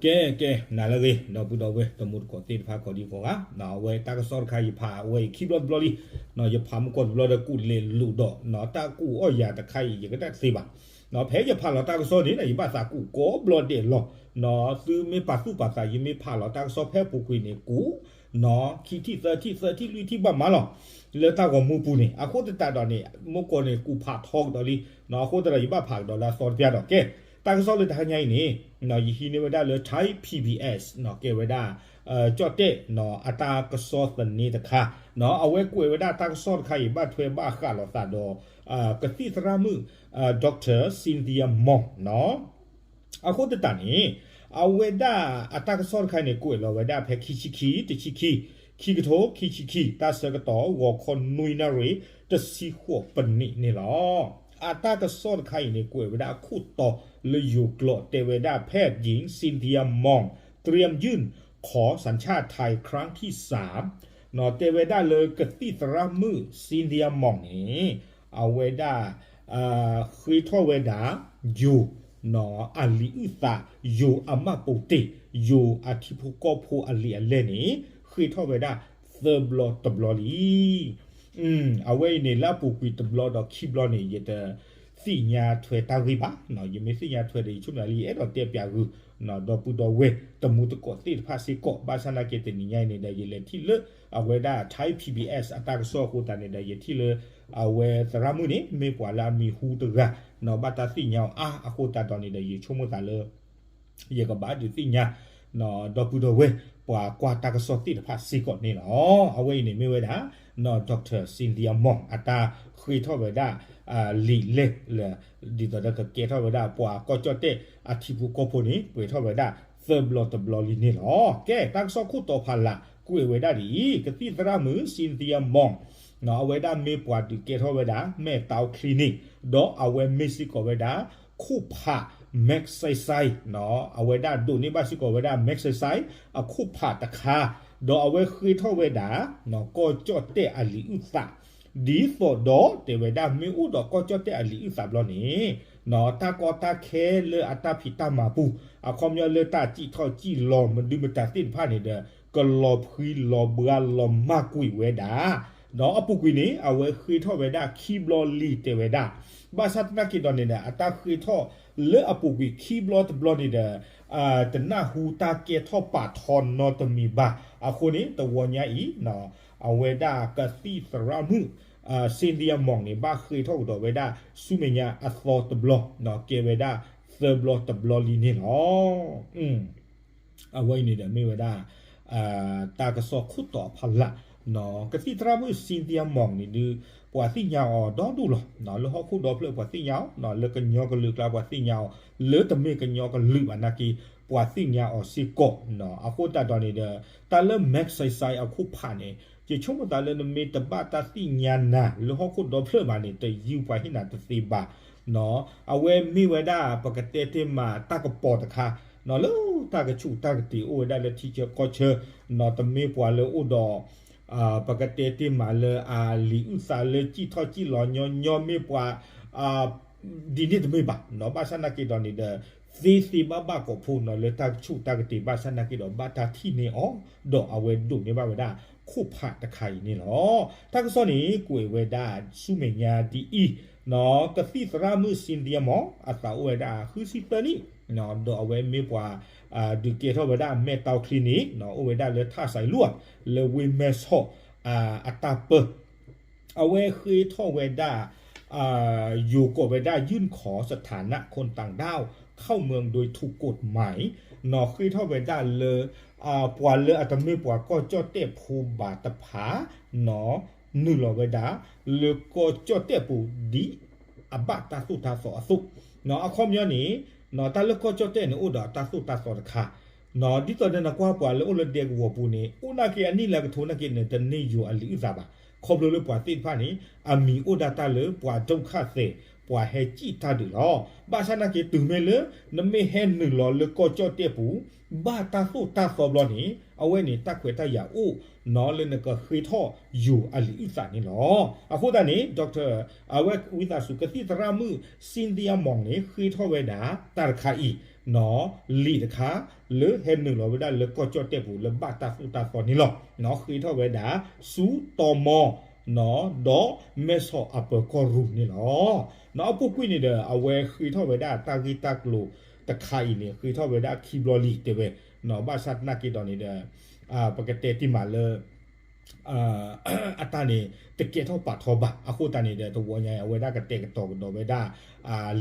ကဲ ကဲ နၤလၢအဂ့ၤ ဒီပုၢ်ဒီဝဲၢ်တံၤသကိးသ့ၣ်တဖၣ် ကိးဒံကိးဂၤ, အဝဲတၢ်ကစီၣ်တခါ ယဖးဝဲအံၤခံဘျီတဘျီလံ, ယဖးမုၢ်ကီၢ်တဘျီဒီး ကူးလဲၤလိာ်ဒီး တၢ်ကူးအီၣ်ယၤတခါအံၤ ယကတၢၢ်တသ့ဘၣ်. ဖဲယဖးလီၤတၢ်ကစီၣ်န့ၣ် ယဘၣ်သးကူးကိးဘျီဒဲးလီၤ. သုမ့ၢ်ပာ်သူၣ်ပာ်သး ယမ့ၢ်ဖးလီၤတၢ်ကစီၣ်ဖဲအပူၤကွံာ်န့ၣ် ကူး ခံထံၣ်သၢထံၣ်သၢထံၣ်လွံၢ်ထံၣ်ဘၣ်မးလီၤ. လၢတၢ်ဂီၤမူပူၤန့ၣ် အဃိသတးဒီးန့ၣ် မုၢ်ကီၢ်န့ၣ် ကူးဖးထီကဒီးလံ. အဃိသတးဒီး ယဘၣ်ဖးကဒီးလၢအသီတပျၢ်ဒီး ကဲ တၢ်ကစီၣ်လၢတဟါညါအံၤန့ၣ် ယဟံးန့ၢ်ဝဲဒၣ်လၢ Thai PBS ကဲဝဲဒၣ် ကၠီၣ်တဲၣ် အတၢ်ကစီၣ်သန့တခါ, အဝဲကွဲးဝဲဒၣ်တၢ်ကစီၣ်တခါအံၤ ဘၣ်ထွဲဘၣ်ဃးလိာ်သးဒီး ကသံၣ်သရၣ်မုၣ် Doctor Cynthia Mong အဃိသတးန့ၣ် အဝဲဒၣ်အတၢ်ကစီၣ်တခါန့ၣ် ကွဲးလီၤဝဲဒၣ်ဖဲခံဆံခံ တဆံခံ ခံကထိခံဆံခံ တၢ်ဆၢကတီၢ် ဂီၤခီနွံနၣ်ရံၣ် တဆံဃိးပနံးန့ၣ်လီၤ. အတၢ်ကစီၣ်တခါအံၤန့ၣ် ကွဲးဝဲဒၣ်အခိၣ်တီလၢယိၤကျိာ် တဲဝဲဒၣ် แพทย์หญิง Cynthia Mong เตรียมยื่นขอสัญชาติไทยครั้งที่สาม တဲဝဲဒၣ်လၢကသံၣ်သရၣ်မုၣ် Cynthia Mong န့ၣ် အဝဲဒၣ် ဃ့ထီၣ်ဝဲဒၣ် ယိၤ အလံာ်အုၣ်သး ယိၤအမှတ်ပုံတင် ယိၤအထံဖိကီၢ်ဖိအလံာ်အလဲၢ်န့ၣ် ဃ့ထီၣ်ဝဲဒၣ်သၢဘျီတဘျီလံ. အဝဲအံၤန့ၣ် လၢအပူၤကွံာ်တဘျီဒီးခံဘျီန့ၣ် ယတသ့ၣ်ညါထွဲတၢ်ဂ့ၢ်ဘၣ်. ယမ့ၢ်သ့ၣ်ညါထွဲဒီး ယဆိကမိၣ်လၢယအဲၣ်ဒိးတဲပၠးဂုာ် ဒီပုၢ်ဒီဝဲၢ်တံၤသကိးသ့ၣ်တဖၣ်စ့ၢ်ကီး, ဘၣ်ဆၣ်နာ်က့တနံၤညါအံၤန့ၣ်ဒီး ယလဲၤထံၣ်လၢအဝဲဒၣ် Thai PBS အတၢ်ကစီၣ်အဃိသတးန့ၣ်ဒီး ယထံၣ်လၢ အဝဲသရၣ်မုၣ်န့ၣ် မ့ၢ်ပှၤလၢအမံၤဟူတဂၤ ဘၣ်တၢ်သ့ၣ်ညါအီၤအါအဃိသတးဒီးန့ၣ်ဒီး ယဆိကမိၣ်သးလၢ ယကဘၣ်ဒုးသ့ၣ်ညါ ဒီပုၢ်ဒီဝဲၢ် ပှၤကွၢ်တၢ်ကစီၣ်သ့ၣ်တဖၣ်စ့ၢ်ကီးန့ၣ်လီၤ. အဝဲအံၤန့ၣ်မ့ၢ်ဝဲဒၣ် Doctor Cynthia Mong အတၢ်ဃ့ထီၣ်ဝဲဒၣ် လံာ်လဲၢ်လၢ ဒ်သိးဒီးကကဲထီၣ်ဝဲဒၣ် ပှၤကီၢ်ကၠီၣ်တဲၣ်အထံဖိကီၢ်ဖိန့ၣ် ပှဲၤထီၣ်ဝဲဒၣ်သၢဘျီတဘျီလံန့ၣ်လီၤ. ကဲ တၢ်ကစီၣ်ခိၣ်တီဖးလး ကွဲးဝဲဒၣ်ဒ်အံၤ, ကသံၣ်သရၣ်မုၣ် Cynthia Mong အဝဲဒၣ်မ့ၢ်ပှၤဒုးကဲထီၣ်ဝဲဒၣ် Mental Clinic ဒီးအဝဲမ့ၢ်စ့ၢ်ကီးဝဲဒၣ် ခိၣ်ဖး Magsaysay အဝဲဒၣ်ဒိးန့ၢ်ဘၣ်စ့ၢ်ကီးဝဲဒၣ် Magsaysay အခိၣ်ဖးတခါ, ဒီးအဝဲဃ့ထီၣ်ဝဲဒၣ် ကီၢ်ကၠီၣ်တဲၣ်အလံာ်အုၣ်သး, ဒ်သိးဒီးတဲဝဲဒၣ်မ့ၢ်အိၣ်ဒီးကီၢ်ကၠီၣ်တဲၣ်အလံာ်အုၣ်သးဘျီန့ၣ် တၢ်ကီတၢ်ခဲလၢအတၢ်ဖံးတၢ်မၤပူၤ အခီပညီလၢတၢ်စံၣ်ထီၣ်စံၣ်လီၤမနုၤမတၤသ့ၣ်တဖၣ်န့ၣ်ဒီး ကလီၤဖှံလီၤဘှါလီၤမၢ်ကွံာ်ဝဲဒၣ်, ဒီးအပူၤကွံာ်န့ၣ် အဝဲဃ့ထီၣ်ဝဲဒၣ်ခံဘျီလံတဲဝဲဒၣ်, ဘၣ်ဆၣ်သနာ်က့ဒီးန့ၣ်ဒီး အတၢ်ဃ့ထီၣ်လၢအပူၤကွံာ်ခံဘျီတဘျီန့ၣ်ဒီး တနၢ်ဟူတၢ်ကဲထီၣ်ပာ်ထီနီတမံၤဘၣ်. အဃိန့ၣ် တဝီညါအံၤ အဝဲဒၣ်ကသံၣ်သရၣ်မုၣ် Cynthia Mong န့ၣ် ဘၣ်ဃ့ထီၣ်ကဒီးဝဲဒၣ်ဆူမဲာ်ညါအသီတဘျီ, ကဲဝဲဒၣ်သၢဘျီတဘျီလံန့ၣ်လီၤ. အဝဲအံၤန့ၣ်ဒီးမ့ၢ်ဝဲဒၣ် တၢ်ကစီၣ်ခိၣ်တီဖးလး, ကသံၣ်သရၣ်မုၣ် Cynthia Mong န့ၣ်ဒုး ပှၤသ့ၣ်ညါအီၤဒီဒူၣ်လီၤ. လၢဟီၣ်ခိၣ်ဒီဖျၢၣ်ပှၤသ့ၣ်ညါအီၤ, လၢကညီကလုာ်အကျါပှၤသ့ၣ်ညါအီၤ, လၢတမ့ၢ်ကညီကလုာ်ဘၣ်နာ်က့ ပှၤသ့ၣ်ညါအီၤစ့ၢ်ကီး. အဃိသတးဒီးန့ၣ်ဒီး တၢ်လၢ Magsaysay အခိၣ်ဖးန့ၣ် ယဆိကမိၣ်သးလၢနမ့ၢ်တဘၣ်တၢ်သ့ၣ်ညါနၤ လၢဟီၣ်ခိၣ်ဒီဖျၢၣ်ဘၣ်န့ၣ် တယုၢ်ပှၤဟ့ၣ်နၤတသ့ဘၣ်. အဝဲမ့ၢ်ဝဲဒၣ် ပကတဲတ့ၢ်မးတၢ်ကပီၤတခါ လၢတၢ်ကဆူးတၢ်ကတ့ၤအိၣ်ဝဲဒၣ်လၢထံဆၢကီၢ်ဆၢ, တမ့ၢ်ပှၤလၢအိၣ်ဒီး ပကတဲတ့ၢ်မးလၢအလံာ်အုၣ်သးလၢစံၣ်ထီၣ်စံၣ်လီၤညီညီ မ့ၢ်ပှၤ ဒ်န့ၣ်တမ့ၢ်ဘၣ်, ဘၣ်ဆၣ်နာ်က့ဒီးန့ၣ်ဒီး သ့သ့ဘၣ်ဘၣ်ကိးဖု လၢတၢ်ကဆူးတၢ်ကတ့ၤ ဘၣ်ဆၣ်နာ်က့ဒီး ဘၣ်တၢ်ထံၣ်န့ၢ်အီၤ, ဒီးအဝဲဒိးန့ၢ်ဘၣ်ဝဲဒၣ် ခိၣ်ဖးတခါအံၤန့ၣ်လီၤ. တၢ်ကစီၣ်န့ၣ် ကွဲးဝဲဒၣ်ဆူမဲာ်ညါဒ်အံၤ, ကသံၣ်သရၣ်မုၣ် Cynthia Mong အသးအိၣ်ဝဲဒၣ်ဃုဆံသၢနံၣ်, ဒီးအဝဲမ့ၢ်ပှၤ ဒုးကဲထီၣ်ဝဲဒၣ် Mental Clinic အိၣ်ဝဲဒၣ်လၢထၣ်စဲးလူၤ လၢဝ့ၢ်မဲၢ်ဆီး အတၢ်ပၢ အဝဲဃ့ထီၣ်ဝဲဒၣ် ယိၤကိးဝဲဒၣ် ยื่นขอสถานะคนต่างด้าวเข้าเมืองโดยถูกกฎหมาย နီၢ်ဃ့ထီၣ်ဝဲဒၣ်လၢ ပှၤလၢအတမ့ၢ်ပှၤကီၢ်ကၠီၣ်တဲၣ်ဖိဘၣ်တဖၣ် နုာ်လီၤဝဲဒၣ် လၢကီၢ်ကၠီၣ်တဲၣ်ပူၤဒ်အဘၣ်တၢ်သိၣ်တၢ်သီအသိး, အခီပညီန့ၣ် တၢ်လၢကီၢ်ကၠီၣ်တဲၣ်န့ၣ် အိၣ်ဒီးတၢ်သိၣ်တၢ်သီတခါ, ဒ်သိးဒီးနကွၢ်ပှၤလၢအိၣ်လၢဒဲကဝီၤပူၤန့ၣ် အိၣ်နာ်က့အနံၣ်လၢကထိနာ်က့န့ၣ် တန့ၢ်ယိၤအလံာ်အုၣ်သးဘၣ်, ခီဖျိလၢပှၤသ့ၣ်တဖၣ်န့ၣ် အမံၤအိၣ်ဒၣ်တၢ်လၢပှၤဒုက္ခသည်, ပှၤဟဲစံၣ်တၢ်ဒုးလီၤ. ဘၣ်ဆၣ်နာ်က့ တုၤမ့ၢ်လၢ နမ့ၢ်ဟဲနုာ်လီၤလၢကီၢ်ကၠီၣ်တဲၣ်ပူၤ ဘၣ်တၢ်သိၣ်တၢ်သီဘျီန့ၣ် အဝဲန့ၣ်တၢ်ခွဲးတၢ်ယာ်အိၣ်နီၤ လၢနကဃ့ထီၣ်ယိၤအလံာ်အုၣ်သးန့ၣ်လီၤ. အဃိသတးန့ၣ် doctor အဝဲဝံသးစူၤ ကသံၣ်သရၣ်မုၣ် Cynthia Mong န့ၣ် ဃ့ထီၣ်ဝဲဒၣ်တၢ်တခါအံၤနီၤ လံာ်တခါ လၢဟဲနုာ်လီၤဝဲဒၣ်လၢကီၢ်ကၠီၣ်တဲၣ်ပူၤလၢဘၣ်တၢ်သိၣ်တၢ်သီန့ၣ်လီၤ. နီၤ ဃ့ထီၣ်ဝဲဒၣ်ဆူတီမီ နီၤ ဒီးမဲဆီးအပၢၤကီၢ်ရူၢ်န့ၣ်လီၤ. နီၤ အပူၤကွံာ်န့ၣ်ဒီး အဝဲဃ့ထီၣ်ဝဲဒၣ်တၢ်ဂ့ၢ်တၢ်ကျိၤတခါအံၤန့ၣ် ဃ့ထီၣ်ဝဲဒၣ်ခံဘျီလံ တဲဝဲ, နီၤ ဘၣ်ဆၣ်သနာ်က့ဒီးန့ၣ်ဒီး ပကတဲတ့ၢ်မးလၢ အတၢ်န့ၣ် တကဲထီၣ်ပာ်ထီဘၣ်. အဃိသတးန့ၣ်ဒီး တဝီညါအံၤ အဝဲဒၣ်ကတဲာ်ကတီၤကဒီးဝဲဒၣ်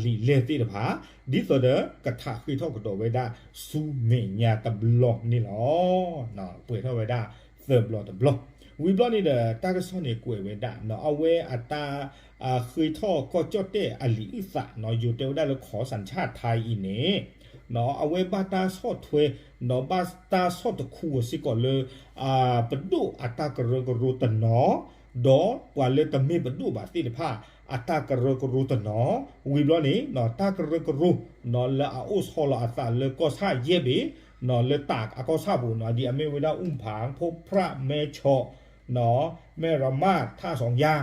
လံာ်လဲၢ်သ့ၣ်တဖၣ် ဒ်သိးဒီး ကထးဃ့ထီၣ်ကဒီးဝဲဒၣ်ဆူမဲာ်ညါတဘျီန့ၣ်လီၤ. ပှဲၤထီၣ်ဝဲဒၣ်သၢဘျီတဘျီ. ဝံၤဘျီန့ၣ်ဒီး တၢ်ကစီၣ်န့ၣ်ကွဲးဝဲဒၣ် အဝဲအတၢ် ဃ့ထီၣ်ကီၢ်ကၠီၣ်တဲၣ်အလံာ်အုၣ်သးနီၤ ယိၤတဲဝဲဒၣ်လၢ ခီၣ်စၣ်ဆၣ်ထါအံၤန့ၣ် အဝဲဘၣ်တၢ်ဆီၣ်ထွဲ နီၤ ဘၣ်တၢ်ဆီၣ်တခူအီၤစ့ၢ်ကီးလၢ ပဒိၣ်အတၢ်ကရၢကရိတနီၤ ဒီးပှၤလၢတမ့ၢ်ပဒိၣ်ဘၣ်သ့ၣ်တဖၣ် အတၢ်ကရၢကရိတနီၤ. ဝံၤဘျီန့ၣ် တၢ်ကရၢကရိ နီၤလၢအအိၣ်ဆီလီၤအသးလၢကီၢ်ဆၣ်ယဲၢ်ဘ့ၣ် နီၤလၢတၢ်အကီၢ်ဆၣ်ပူၤနီၤ ဒ်အမ့ၢ်ဝဲဒၣ် အူၣ်ဖၣ် ဖိဖြၣ် မဲဆီး နီၤ မဲၢ်ရမၢ် ထၣ်စီယါ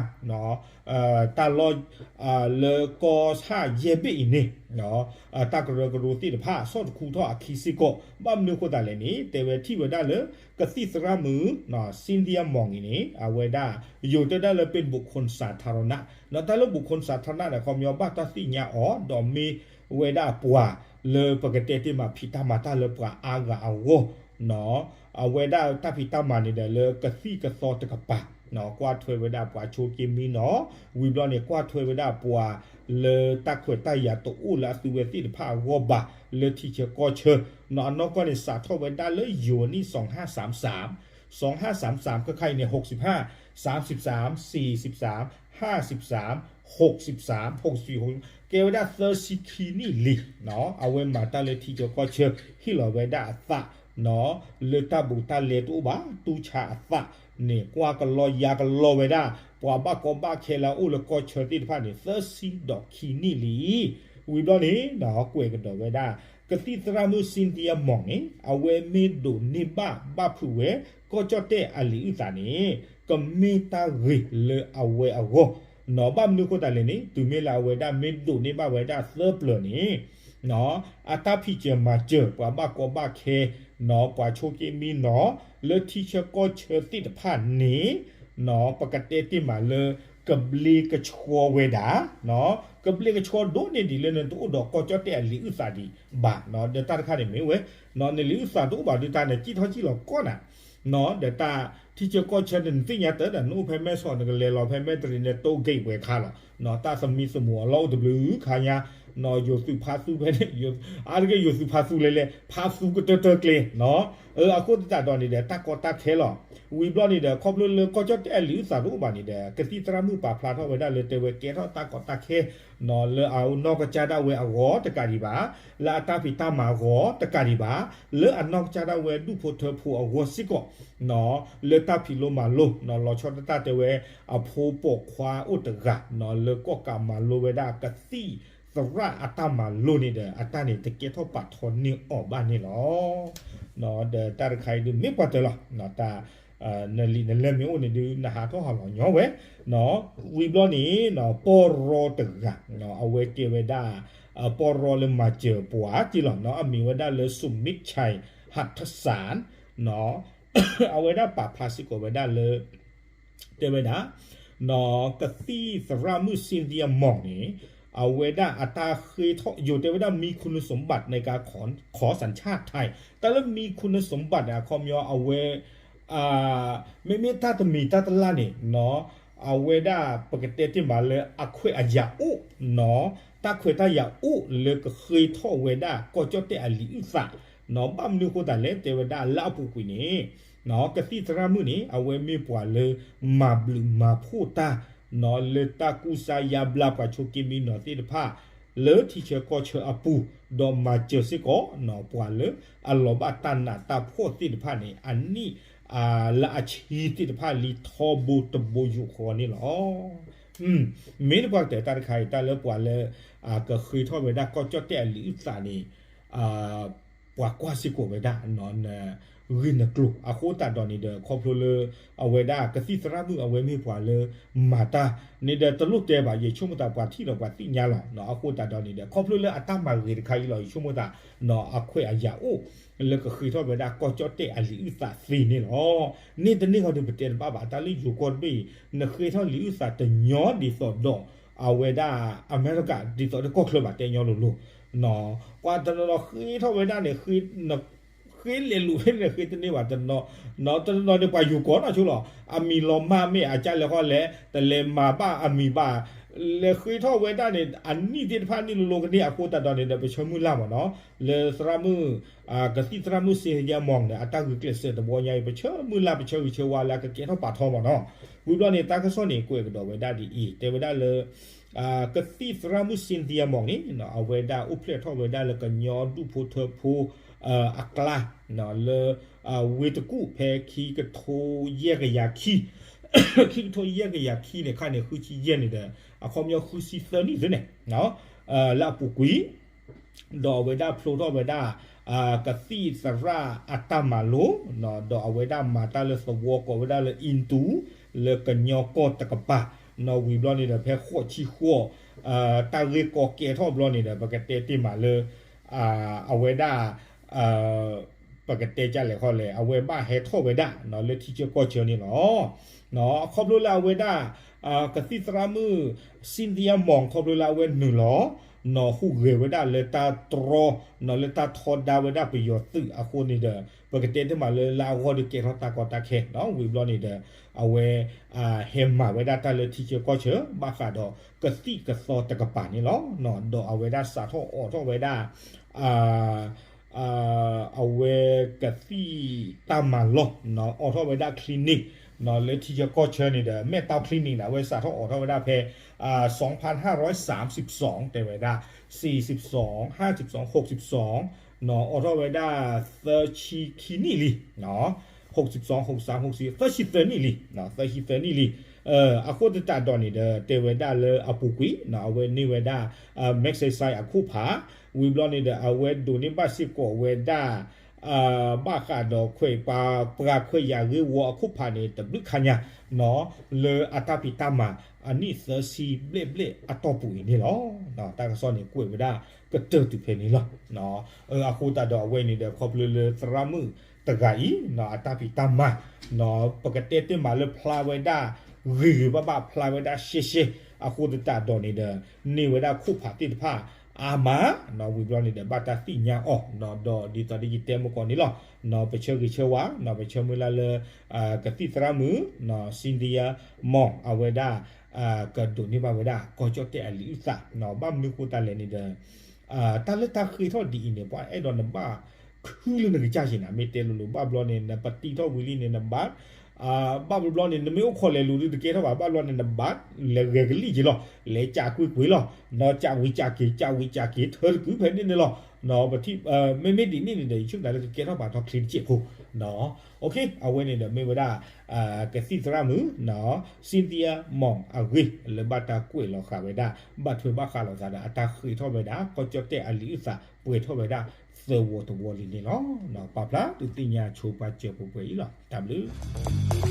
တၢ်လီၢ် လၢကီၢ်ဆၣ်ယဲၢ်ဘ့ၣ်အံၤန့ၣ် တၢ်ကရၢကရိသ့ၣ်တဖၣ် ဆီၣ်တခူထီၣ်အခံစ့ၢ်ကီး ဘၣ်မနုၤအဃိသတးလဲၣ်န့ၣ် တဲဝဲထံၣ်ဝဲဒၣ်လၢ ကသံၣ်သရၣ်မုၣ် Cynthia Mong အံၤန့ၣ် အဝဲဒၣ် ယိၤတဲဒၣ်လၢ เป็นบุคคลสาธารณะ နီၤ တၢ်လၢ บุคคลสาธารณะ န့ၣ် အခီပညီဘၣ်တၢ်သ့ၣ်ညါအီၤ ဒီးမ့ၢ်ဝဲဒၣ်ပှၤလၢပကတဲတ့ၢ်မး ဖံးတၢ်မၤတၢ်လၢပှၤအါဂၤအဂီၢ် နီၤ အဝဲဒၣ်တၢ်ဖံးတၢ်မၤန့ၣ်ဒီးလၢကသံၣ်ကသီတကပၤ ကွၢ်ထွဲဝဲဒၣ်ပှၤဆိက့မံနီၤ ဝံၤဘျီန့ၣ် ကွၢ်ထွဲဝဲဒၣ်ပှၤလၢတၢ်ခွဲးတၢ်ယာ်တအိၣ်လၢအသုဝဲသ့ၣ်တဖၣ်အဂီၢ်ဘၣ် လၢထံဆၢကီၢ်ဆၢ နီၤ အနီၢ်ကီၢ်န့ၣ် စးထီၣ်ဝဲဒၣ်လၢယိၤနံၣ် สองห้าสามสาม สองห้าสามสาม ခဲခါအံၤန့ၣ် หกสิบห้า สามสิบสาม สี่สิบสาม ห้าสิบสาม หกสิบสาม หกสิบสี่ ကဲဝဲဒၣ်သၢဆံခံနံၣ်လံ အဝဲမၤတၢ်လၢထံဆၢကီၢ်ဆၢ ဟ့ၣ်လီၤဝဲဒၣ်အသး နီၤ လၢတၢ်ဘူးတၢ်လဲတအိၣ်ဘၣ် တူၢ်ဆါအသးန့ၣ် ကွၢ်ကလီယါကလီဝဲဒၣ် ပှၤဘၣ်ကီဘၣ်ခဲလၢအအိၣ်လၢကီၢ်ဆၢသ့ၣ်တဖၣ်န့ၣ် သၢဆံဒီးခံနံၣ်လံ. ဝံၤဘျီန့ၣ် ကွဲးကဒီးဝဲဒၣ် ကသံၣ်သရၣ်မုၣ် Cynthia Mong န့ၣ် အဝဲမ့ၢ်ဒိးန့ၢ်ဘၣ်ဘၣ်ဖုးဝဲ ကီၢ်ကၠီၣ်တဲၣ်အလံာ်အုၣ်သးန့ၣ် ကမ့ၢ်တၢ်ဂ့ၤလၢအဝဲအဂီၢ် နီၤ ဘၣ်မနုၤအဃိသတးလဲၣ်န့ၣ် တုၤမ့ၢ်လၢအဝဲဒၣ်မ့ၢ်ဒိးန့ၢ်ဘၣ်ဝဲဒၣ်သၢပျၢၤန့ၣ် အတၢ်ဖံးစၢၤမၤစၢၤ ပှၤဘၣ်ကီဘၣ်ခဲ နီၤ ပှၤဆိက့မံနီၤ လၢထံဆၢကီၢ်ဆၢသ့ၣ်တဖၣ်န့ၣ် နီၤ ပကတဲတ့ၢ်မးလၢ ကဘျ့ကဆှီဝဲဒၣ် ကဘျ့ကဆှီဒိၣ်န့ၢ်ဒံးလၢနတအိၣ်ဒီးကီၢ်ကၠီၣ်တဲၣ်အလံာ်အုၣ်သးဒံးဘၣ် ဒီးတၢ်တခါန့ၣ်မ့ၢ်ဝဲ နလံာ်အုၣ်သးတအိၣ်ဘၣ်ဒုးတၢ်န့ၣ် ကံၣ်ထီၣ်ကံၣ်လီၤကီၢ်နၤ ဒီးတၢ်ထံဆၢကီၢ်ဆၢန့ၣ် နသ့ၣ်ညါတၢ်ဒီး နအိၣ်ဖဲမဲဆီး နကလဲၤလီၤဖဲမဲတရံးန့ၣ် တိဂ့ၢ်ဝဲခါလီၤ တၢ်သမံသမိးအလီၢ်အိၣ်တဘျုးခါညါ ယိၤသုးဖါသူဖဲန့ၣ် အါတက့ၢ်ယိၤသုးဖါသူလဲၣ်လဲၣ် ဖါသူကတၢၢ်တၢၢ်ကျဲ အဃိသတးဒီးန့ၣ်ဒီး တၢ်ကီတၢ်ခဲလီၤ. ဝံၤဘျီန့ၣ်ဒီး ခီဖျိလၢကီၢ်ကၠီၣ်တဲၣ်အလံာ်အုၣ်သးတအိၣ်ဘၣ်န့ၣ်ဒီး ကသံၣ်သရၣ်မုၣ်ပာ်ဖျါထီၣ်ဝဲဒၣ်လၢတဲဝဲကဲထီၣ်တၢ်ကီတၢ်ခဲ လၢအနီၢ်ကစၢ်ဒၣ်ဝဲအဂီၢ်တကးဒံးဘၣ်, လၢအတၢ်ဖံးတၢ်မၤအဂီၢ်တကးဒံးဘၣ်, လၢအနီၢ်ကစၢ်ဒၣ်ဝဲဒူၣ်ဖိထၢဖိအဂီၢ်စ့ၢ်ကီး, လၢတၢ်ဖံးလိမၤလိ လီၤဆီဒၣ်တၢ်တဲဝဲ အဖိပိာ်ခွါအိၣ်တဂၤ လၢကီၢ်ကးမၤလိဝဲဒၣ်ကသံၣ်သရၣ်အတၢ်မၤလိန့ၣ်ဒီး အတၢ်န့ၣ်တကဲထီၣ်ပာ်ထီန့ၢ်အီၤဘၣ်န့ၣ်လီၤ. ဒီးတၢ်တခါအံၤဒုးမ့ၢ်ပှၤတၢၢ်လီၤ, တၢ် နလံာ်နလဲၢ်မ့ၢ်အိၣ်န့ၣ်ဒုး နဟးထီၣ်ဟးလီၤညီဝဲ, ဝံၤဘျီန့ၣ် ပီၢ်ရီတဂၤ အဝဲကဲဝဲဒၣ် ပီၢ်ရီလၢမၤစၢၤပှၤက့လီၤ, အမံၤဝဲဒၣ်လၢ สุมิตรชัย หัตถสาร အဝဲဒၣ်ပာ်ဖျါစ့ၢ်ကီးဝဲဒၣ်လၢ တဲဝဲဒၣ် ကသံၣ်သရၣ်မုၣ် Cynthia Mong န့ၣ် အဝဲဒၣ်အတၢ်ဃ့ထီၣ် ယိၤတဲဝဲဒၣ် มีคุณสมบัติในการขอ ขอสัญชาติไทย တၢ်လၢ มีคุณสมบัติ န့ၣ် အခီပညီအဝဲ မ့မ့ၢ်တၢ်တမံၤတၢ်တလၢ်န့ၣ် အဝဲဒၣ်ပကတဲတ့ၢ်မးလၢအခွဲးအယာ်အိၣ် တၢ်ခွဲးတၢ်ယာ်အိၣ်လၢကဃ့ထီၣ်ဝဲဒၣ်ကီၢ်ကၠီၣ်တဲၣ်အလံာ်အုၣ်သး, ဘၣ်မနုၤအဃိသတးလဲၣ် တဲဝဲဒၣ်လၢအပူၤကွံာ်န့ၣ် ကသံၣ်သရၣ်မုၣ်န့ၣ် အဝဲမ့ၢ်ပှၤလၢမၤဘျုးမၤဖှိၣ်တၢ် လၢတၢ်ကူစါယါဘျါပှၤဆိးက့မံနီၤသ့ၣ်တဖၣ် လၢထံဆၢကီၢ်ဆၢအပူၤ, ဒီးမၤစၢၤစ့ၢ်ကီး ပှၤလၢအလီၤဘၣ်တၢ်နးတၢ်ဖှီၣ်သ့ၣ်တဖၣ်န့ၣ် အနံၣ် လၢအဆံသ့ၣ်တဖၣ်လံထီဘိတဘိယူၢ်ဃီန့ၣ်လီၤ. မ့ၢ်နပှၤကတၢၢ်တၢ်တခါအံၤ တၢ်လၢပှၤလၢ ကဃ့ထီၣ်ဝဲဒၣ်ကီၢ်ကၠီၣ်တဲၣ်အလံာ်အုၣ်သးန့ၣ် ပှၤကွၢ်စ့ၢ်ကီးဝဲဒၣ် ဂ့ၢ်နကျိၤ အဃိသတးဒီးန့ၣ်ဒီး ခီဖျိလၢ အဝဲဒၣ်ကသံၣ်သရၣ်မုၣ်အဝဲမ့ၢ်ပှၤလၢ မၤတၢ်န့ၣ်ဒီး တလိၣ်တဲဘၣ် ယဆိကမိၣ်သးပှၤထံၣ်ဒီးပှၤသ့ၣ်ညါလီၤ. အဃိသတးဒီးန့ၣ်ဒီး ခီဖျိလၢအတၢ်မၤဂ့ၤတခါအံၤလီၤ ယဆိကမိၣ်သး အခွဲးအယာ်အိၣ် လၢကဃ့ထီၣ်ဝဲဒၣ်ကီၢ်ကၠီၣ်တဲၣ်အလံာ်အုၣ်သးသ့န့ၣ်လီၤ. န့ၣ်တန့ၢ်ဃီဒီး ပတဲတဘၣ်ဘၣ် တၢ်လၢယိၤကီၢ်တဘ့ၣ်အံၤ နဃ့ထီၣ်လံာ်အုၣ်သးတညီဒ်သိးဒီး အဝဲဒၣ်အမဲရကၤ ဒ်သိးဒီးကီၢ်ချၢဘၣ် တဲညီလိၤလိၤ ပှၤတနီၤနီၤဃ့ထီၣ်ဝဲဒၣ်န့ၣ် ဃ့လဲၤလိာ်ဖဲန့ၣ် ဃ့တန့ၢ်ဘၣ် တနီၤနီၤ တနီၤနီၤန့ၣ် ပှၤယိၤကီၢ်နီၢ်ဆိလီၤ အမံၤလီၤမၢ်မ့ၢ်အကၢ်လဲၤဃီလဲၣ် တလဲၤမၤဘၣ်အမံၤဘၣ် လဲၤဃ့ထီၣ်ဝဲဒၣ်န့ၣ် အနံၣ်သ့ၣ်တဖၣ်န့ၣ်လိၤလိၤကန့ၢ် အဃိသတးဒီးန့ၣ်ဒီး ပဆၢမုၢ်လၢ်မ့ၢ်နီၤ လၢသရၣ်မုၣ် ကသံၣ်သရၣ်မုၣ် Cynthia Mong န့ၣ် အတၢ်ဂုာ်ကျဲးစၢးတဘျီညါအံၤ ပဆၢမုၢ်လၢ် ပဆၢဂ့ၤဆၢဝါလၢအကကဲထီၣ်ပာ်ထီမ့ၢ်နီၤ. ဝံၤဘျီန့ၣ် တၢ်ကစီၣ်န့ၣ်ကွဲးကဒီးဝဲဒၣ်ဒ်အံၤ တဲဝဲဒၣ်လၢ ကသံၣ်သရၣ်မုၣ် Cynthia Mong န့ၣ် အဝဲဒၣ်အိၣ်ဖျဲၣ်ထီၣ်ဝဲဒၣ်လၢကညီဒူၣ်ဖိထၢဖိ အကျါ လၢ ဝ့ၢ်တကူၣ် ဖဲခံကထိယဲၢ်ကယၤခံ ခံကထိယဲၢ်ကယၤခံန့ၣ် ခါန့ၣ် ဃုဆံယဲၢ်န့ၣ်ဒီး အခီပညီဃုဆံသၢနံၣ်သ့န့ၣ် လၢအပူၤကွံာ် ဒီးအဝဲဒၣ်ဖျိထီၣ်ဝဲဒၣ် ကသံၣ်သရၣ်အတၢ်မၤလိ ဒီးအဝဲဒၣ်မၤတၢ်လၢသဝီကိးဝဲဒၣ်လၢ Indu လၢကညီကီၢ်တကပၤ ဝံၤဘျီန့ၣ်ဒီး ဖဲဃိးဆံဃိး တၢ်ဂ့ၢ်ကီကဲထီၣ်ဘျီန့ၣ်ဒီး ပကတဲတ့ၢ်မးလၢ အဝဲဒၣ် ပကတဲကလဲာ်ခီလဲၣ် အဝဲဘၣ်ဟဲထီၣ်ဝဲဒၣ် လၢထံဆၢကီၢ်ဆၢန့ၣ်လီၤ. ခီဖျိလၢအဝဲဒၣ် ကသံၣ်သရၣ်မုၣ် Cynthia Mong ခီဖျိလၢအဝဲနုာ်လီၤ ဟူးဂဲၤဝဲဒၣ်လၢတၢ်တြီ လၢတၢ်ထီဒါဝဲဒၣ်ပယီၤသုးအဃိန့ၣ်ဒီး ပကတဲတ့ၢ်မးလၢ လၢအဂီၢ်ဒီးကဲထီၣ်တၢ်ကီတၢ်ခဲ ဝံၤဘျီန့ၣ်ဒီး အဝဲ ဟဲမၤဝဲဒၣ်တၢ်လၢထံဆၢကီၢ်ဆၢ ဘၣ်ဃးဒီးကသံၣ်ကသီတကပၤန့ၣ်လီၤ. ဒီးအဝဲဒၣ်စးထီၣ်အိးထီၣ်ဝဲဒၣ် အဝဲကသံၣ်တၢ်မၤလီၢ် အိးထီၣ်ဝဲဒၣ် clinic လၢထံဆၢကီၢ်ဆၢန့ၣ်ဒီး မဲၣ်တီ clinic န့ၣ် အဝဲစးထီၣ်အိးထီၣ်ဝဲဒၣ်ဖဲ စူဖၣ် ဟၣ်ရီး စၣ်စံးပစီ တဲဝဲဒၣ် စံးစံးပစီ ဟၣ်စံးပစီ ဟိးစံးပစီ အိးထီၣ်ဝဲဒၣ် သၢဆံခံနံၣ်လံ ဟိးစံးပစီ ဟိးစံးပစီ သၢဆံသၢနံၣ်လံ သၢဆံသၢနံၣ်လံ အဃိသတးဒီးန့ၣ်ဒီး တဲဝဲဒၣ်လၢအပူၤကွံာ် အဝဲန့ၢ်ဝဲဒၣ် Magsaysay အခိၣ်ဖး ဝံၤဘျီန့ၣ်ဒီး အဝဲဒိးန့ၢ်ဘၣ်စ့ၢ်ကီးဝဲဒၣ် ဘၣ်ဃးဒီးခွဲးပှၤ ပှၤခွဲးယာ်ဂ့ၢ်ဝီအခိၣ်ဖးန့ၣ် တဘျုးခါညါ လၢအတၢ်ဖံးတၢ်မၤ အနံၣ်သၢဆံဘျဲၣ်ဘျဲၣ်အတီၢ်ပူၤအံၤန့ၣ်လီၤ. တၢ်ကစီၣ်န့ၣ်ကွဲးဝဲဒၣ် ကတၢၢ်တုၤဖဲန့ၣ်လီၤ. အဃိသတးဒီးအဝဲန့ၣ်ဒီး ခီဖျိလၢသရၣ်မုၣ်တဂၤအံၤ အတၢ်ဖံးတၢ်မၤ ပကတဲတ့ၢ်မးလၢဖျါဝဲဒၣ် ဂ့ၤဂ့ၤဘၣ်ဘၣ် ဖျါဝဲဒၣ်ရှဲရှဲ အဃိသတးဒီးန့ၣ်ဒီး န့ၢ်ဝဲဒၣ်ခိၣ်ဖးသ့ၣ်တဖၣ် အါမး ဝံၤဘျီန့ၣ်ဒီး ဘၣ်တၢ်သ့ၣ်ညါအီၤ ဒီးဒ်သိးဒီးယတဲမုၢ်ကီၢ်န့ၣ်လီၤ. ပဆၢဂ့ၤဆၢဝါ ပဆၢမုၢ်လၢ်လၢ ကသံၣ်သရၣ်မုၣ် Cynthia Mong အဝဲဒၣ် ကဒိးန့ၢ်ဘၣ်ဝဲဒၣ် ကီၢ်ကၠီၣ်တဲၣ်အလံာ်အုၣ်သး ဘၣ်မနုၤဃိသတးလဲၣ်န့ၣ်ဒီး တၢ်လၢတၢ်ဃ့ထီၣ်ဒ်အံၤန့ၣ် ပှၤအဲၣ်ဒိးနဘၣ်ခုလၢနကစၢ်က့ၤနၤ မ့ၢ်တဲလိၤလိၤ ဘၣ်ဘျီန့ၣ် နပတံထီၣ်ဝံၤလံန့ၣ် နဘၣ် ဘၣ်ဘျီန့ၣ် နမ့ၢ်အိၣ်ခိးလဲၤလူၤဒုးတကဲထီၣ်ဘၣ် ဘၣ်ဘျီန့ၣ် နဘၣ်လဲၤဂဲၤကလံၣ်က့ၤလီၤ လဲၤကးကွ့ၢ်ကွ့ၢ်လီၤ ကးဝံၤကးက့ၤ ကးဝံၤကးက့ၤ ထၢတကုၤဖဲန့ၣ်န့ၣ်လီၤ. မ့မ့ၢ်ဒ်န့ၣ်န့ၣ်ဒီး ယဆိကမိၣ်လၢကကဲထီၣ်ပာ်ထီၣ်ချ့တစဲးဖိ အဝဲန့ၣ်ဒီးမ့ၢ်ဝဲဒၣ် ကသံၣ်သရၣ်မုၣ် Cynthia Mong အဂ့ၢ် လၢဘၣ်တၢ်ကွဲးလီၤဃာ်ဝဲဒၣ် ဘၣ်ထွဲဘၣ်ဃးလိာ်သးဒီး အတၢ်ဃ့ထီၣ်ဝဲဒၣ် ကီၢ်ကၠီၣ်တဲၣ်အလံာ်အုၣ်သး ပှဲၤထီၣ်ဝဲဒၣ် သၢဝီတဝီလံန့ၣ်လီၤ. ပာ်ဖျါဒုးသ့ၣ်ညါဆိပာ်စၢၤပှဲၤပှဲၤအံၤလီၤ. တၢ်ဘျုး